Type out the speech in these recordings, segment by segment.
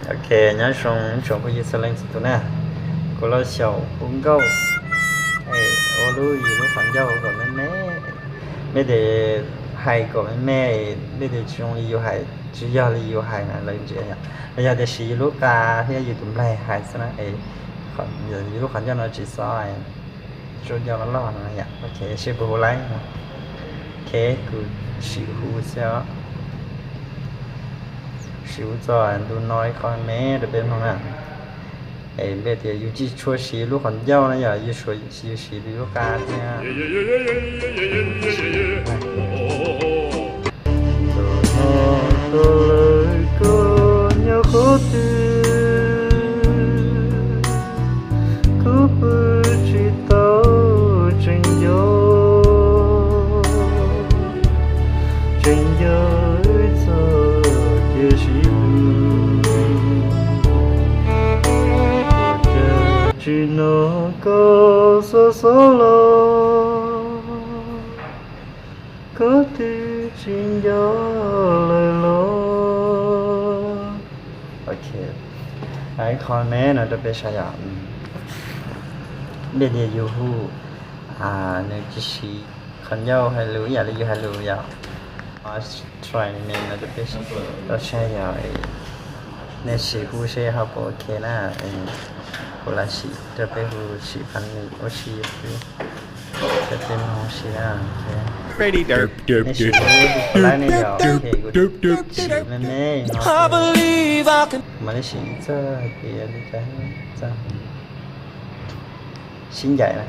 Ok, nyob zoo ib tsoom phooj ywg txhua leej txhua tus na. Kuv los xyaum hu nkauj, es ua lub yus lub qhov ncauj kom me me. Mej tias hais kom me me, mej tias tsis zoo li yus hais, tsis yog li yus hais na lawv ntsia yom. Los yog tias siv yus lub qa thiab yus tus nplaig hais xwb na, es yus lub qhov ncauj no tsis xob tsuas nco loj loj no yom. Ok, seb puas hu laib. Ok, kuv sim hu xwb os. Sim hu txog ntu no ib qho me rau peb mloog na. Es npe tias yus tsis tshua siv lub qhov ncauj na yom, yus siv lub qa thiab. Tus no tuaj lawm koj nyob qhov twg, kuv pw tsis tau tseem nco, tseem nco txog tiam sis ua cas tsis hnov koj xob xob los, koj twb tsis nco lawm los. Ok, ib qho me no rau peb saib yom. Npe tias yus hu, nws tsis siv qhov ncauj hais lus ib yam li yus hais lus yom. Try me no rau peb tau saib yom. Nej sim hu seb ho puas ok na. Kuv lam sim rau peb hu sim phav nws ua si xwb. Rau peb mloog ua si na. Nej sim hu phav laib ne yom. Ok, kuv sim me me no. Kuv mam li sim txog hais tias li cas txog. Sib ncaim na,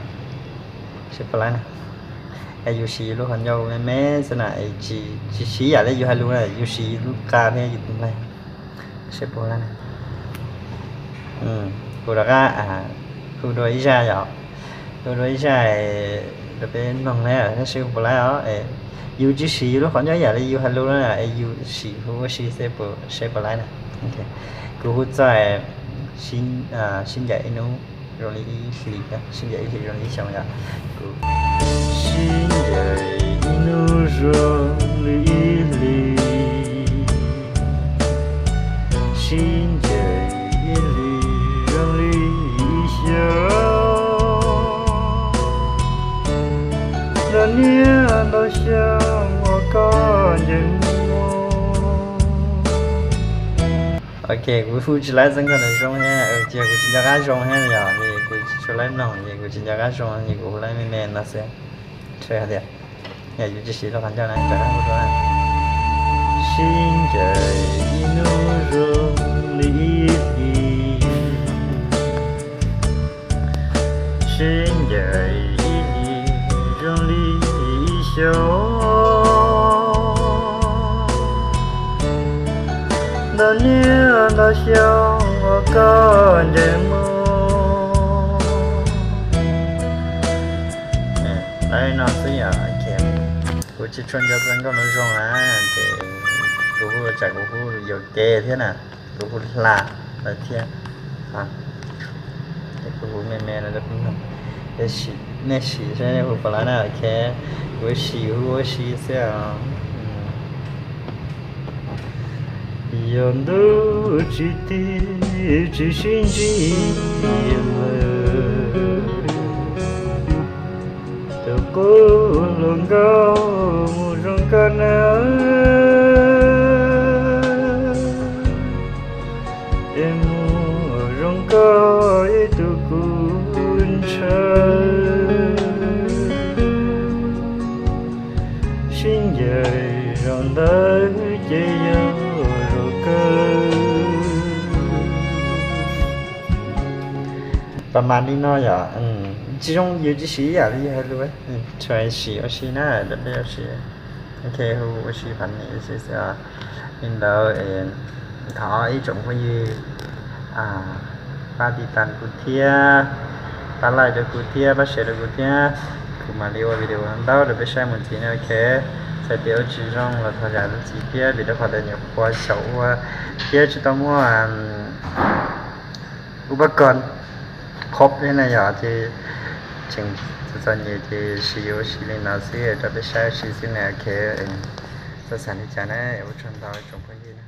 seb puas laib na. Es yus siv lub qhov ncauj me me xwb na, es tsis siv yam li yus hais lus na, yus siv lub qa thiab yus tus nplaig. Seb puas laib na. Kuv rov qab hu dua ib zaj yom. Hu dua ib zaj rau peb mloog na, seb puas laib os. Yus tsis siv yus lub qhov ncauj yam li yus hais lus na, es yus sim hu ua si seb puas, seb puas laib na. Kuv hu txog sib ncaim ib hnub zoo li ib hlis, sib ncaim ib hlis zoo li ib xyoos yom. Kuv sib ncaim ib hnub zoo li ib hlis, sib ncaim ib hlis zoo li ib xyoos. Ntau niaj ntau xyoo uas koj ncaim mus. Ok, kuv hu tsis laib txog nkauj no zoo thiab, ces kuv tsis nco qab zoo thiab yom, ces kuv tsis tshua laib mloog, ces kuv tsis nco qab zoo, ces kuv hu laib me me no xwb. Tshwj hais tias yog yus tsis siv lub qhov ncauj na, rov qab hu dua. Sib ncaim ib hnub zoo li ib hlis, sib ncaim ib hlis zoo li ib xyoos. Ntau niaj ntau xyoo uas koj ncaim mus. Li no xwb yom, kuv tsis tshua nco nkauj no zoo na, ces kuv hu tsam kuv hu yuam kev thiab na, kuv hu hla lawm thiab. Ces kuv hu me me no rau peb mloog, nej sim seb hu puas laib na, ok. Kuv sim hu ua si xwb os. Yog ntuj tsis tig tsis sib ntsib lawm, tus qub hluas nkauj mus zoo kawg na, es mus zoo kawg ib tug kuv ntshaw. Sib ncaim zaum ntawd ces yog zaum kawg. Pas mas li no yom, tsis zoo yus tsis siv ib yam li yus hais lus, tsuas siv ua si na, rau peb ua si. Ok, hu ua si phav nws ua si xwb os. Li ntawd thov ib tsoom phooj ywg pab tiv tas kuv thiab, pab like rau kuv thiab, pab share rau kuv thiab, kuv mam li ua video ntau rau peb saib mus ntxiv na, ok. Txawm tias ua tsis zoo los thov zam lub txim thiab, vim rau qhov tias nyuam qhuav xyaum ua thiab tsis tau muaj ua pab kos khob thiab na yom, ces tseem txom txom nyem ces siv ua si li no xwb rau peb saib ua si xwb na, ok. Txhob xav li cas na, ua tsaug ntau tsoom phooj ywg na.